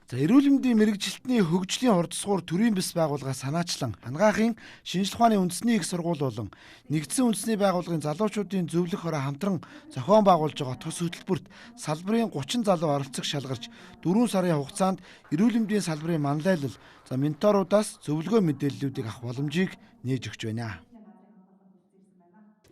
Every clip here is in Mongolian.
За, эрүүл мэндийн мэргэжилтний хөгжлийн хурдсгуур төрийн бис байгууллага санаачлан Анагаахын шинжлэх ухааны үндэсний их сургууль болон нэгдсэн үндэсний байгууллагын залуучуудын зөвлөх хороо хамтран зохион байгуулж байгаа тус хөтөлбөрт салбарын 30 залуу оролцох шалгарч 4 сарын хугацаанд эрүүл мэндийн салбарын манлайлал, за менторуудаас зөвлөгөө мэдээллүүдийг авах боломжийг нээж өгч байна.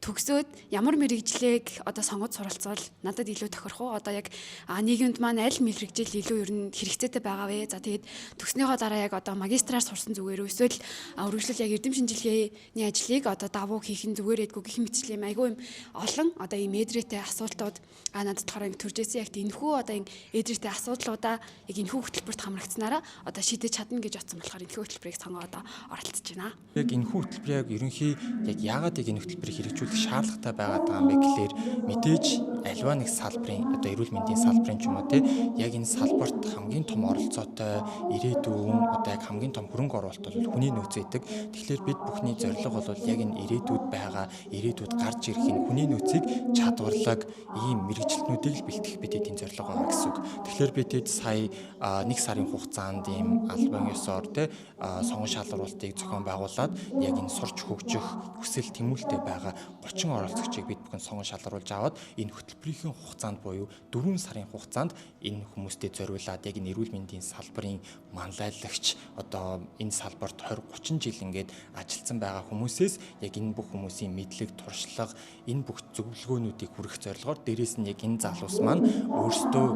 Төгсөөд ямар мэргэжлийг одоо сонгож суралцвал надад илүү тохирох уу? Одоо яг нийгэмд маань аль мэргэжил илүү ер нь хэрэгцээтэй байгаа вэ? За, тэгээд төгснөөхөө дараа яг одоо магистраар сурсан зүгээр үү? Эсвэл үргэлжлэл яг эрдэм шинжилгээний ажлыг одоо давуу хийх нь зүгээр эдгүү гэх мэтчлэн юм айгүй юм олон одоо ийм эдрээтэй асуултууд надад болохоор ингэ төрж ирсэн. Яг энэхүү одоо энэ эдрээтэй асуудлуудаа яг энэхүү хөтөлбөрт хамрагдсанараа одоо шийдэж чадна гэж бодсон болохоор энэхүү хөтөлбөрийг сонгоод одоо оролцож байна. Яг энэхүү хөтөлбөр яг ерөнхий яг яагаад яг энэ хөтөлбөрийг хэрэгжүүлэх шаардлагатай байгаад байгаа юм бэ гэхлээр мэдээж альва нэг салбарын одоо эрүүл мэндийн салбарын ч юм уу те яг энэ салбарт хамгийн том оролцоотой ирээдүйн одоо яг хамгийн том хөрөнгө оруулалт бол хүний нөөц байдаг. Тэгэхээр бид бүхний зорилго бол яг энэ ирээдүйд байгаа ирээдүйд гарч ирэх энэ хүний нөөцийг чадварлаг ийм мэргэжилтнүүдийг л бэлтгэх бид эдийн зорилго байгаа гэсэн үг. Тэгэхээр бид тэд сая 1 сарын хугацаанд ийм албан ёсоор те сонгон шалгаруултыг зохион байгуулад яг энэ сурч хөгжих хүсэл тэмүүлэлтэй байгаа 30 оролцогчийг бид бүхэн сонгон шалгаруулж аваад энэ хөтөлбөрийн хугацаанд буюу 4 сарын хугацаанд энэ хүмүүстээ зориулаад яг энэ эрүүл мэндийн салбарын манлайлагч одоо энэ салбарт 20 30 жил ингээд ажилласан байгаа хүмүүсээс яг энэ бүх хүмүүсийн мэдлэг, туршлага, энэ бүх зөвлөгөөнүүдийг хүргэх зорилгоор дээрээс нь яг энэ залуус маань өөрсдөө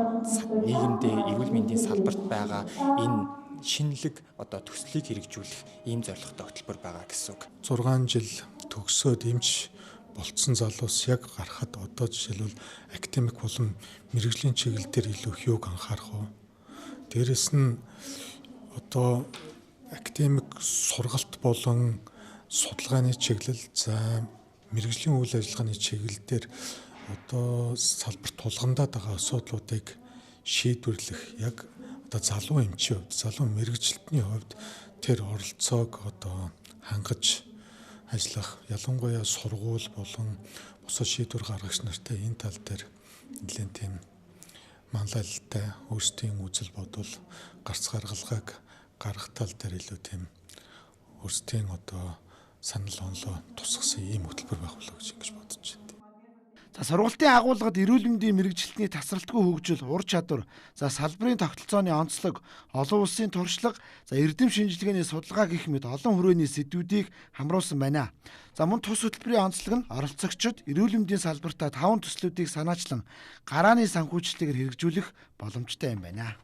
нийгэмдээ эрүүл мэндийн салбарт байгаа энэ шинэлэг одоо төслийг хэрэгжүүлэх ийм зорилготой хөтөлбөр байгаа гэсэн үг. 6 жил төгсөөд эмч болцсон залуус яг гарахад одоо жишээлбэл академик болон мэргэжлийн чиглэл дээр илүү их юуг анхаарах вэ? Дээрэс нь одоо академик сургалт болон судалгааны чиглэл, за мэргэжлийн үйл ажиллагааны чиглэл дээр одоо салбарт тулгамдаад байгаа асуудлуудыг шийдвэрлэх яг одоо залуу эмчийн хувьд, залуу мэргэжилтний хувьд тэр оролцоог одоо хангаж ажиллах, ялангуяа сургууль болон бусад шийдвэр гаргагч нартай энэ тал дээр нэлээд тийм манлайлалтай өөрсдийн үзэл бодол, гарц гаргалгааг гаргах тал дээр илүү тийм өөрсдийн одоо санал онолоо тусгасан ийм хөтөлбөр байх болоо гэж ингэж бодож байна. За, сургалтын агуулгад эрүүл мэндийн мэргэжилтний тасралтгүй хөгжил, ур чадвар, за салбарын тогтолцооны онцлог, олон улсын туршлага, за эрдэм шинжилгээний судалгаа гэх мэт олон хүрээний сэдвүүдийг хамруулсан байна. За, мөн тус хөтөлбөрийн онцлог нь оролцогчид эрүүл мэндийн салбартаа 5 төслүүдийг санаачлан гарааны санхүүжилтээр хэрэгжүүлэх боломжтой юм байна.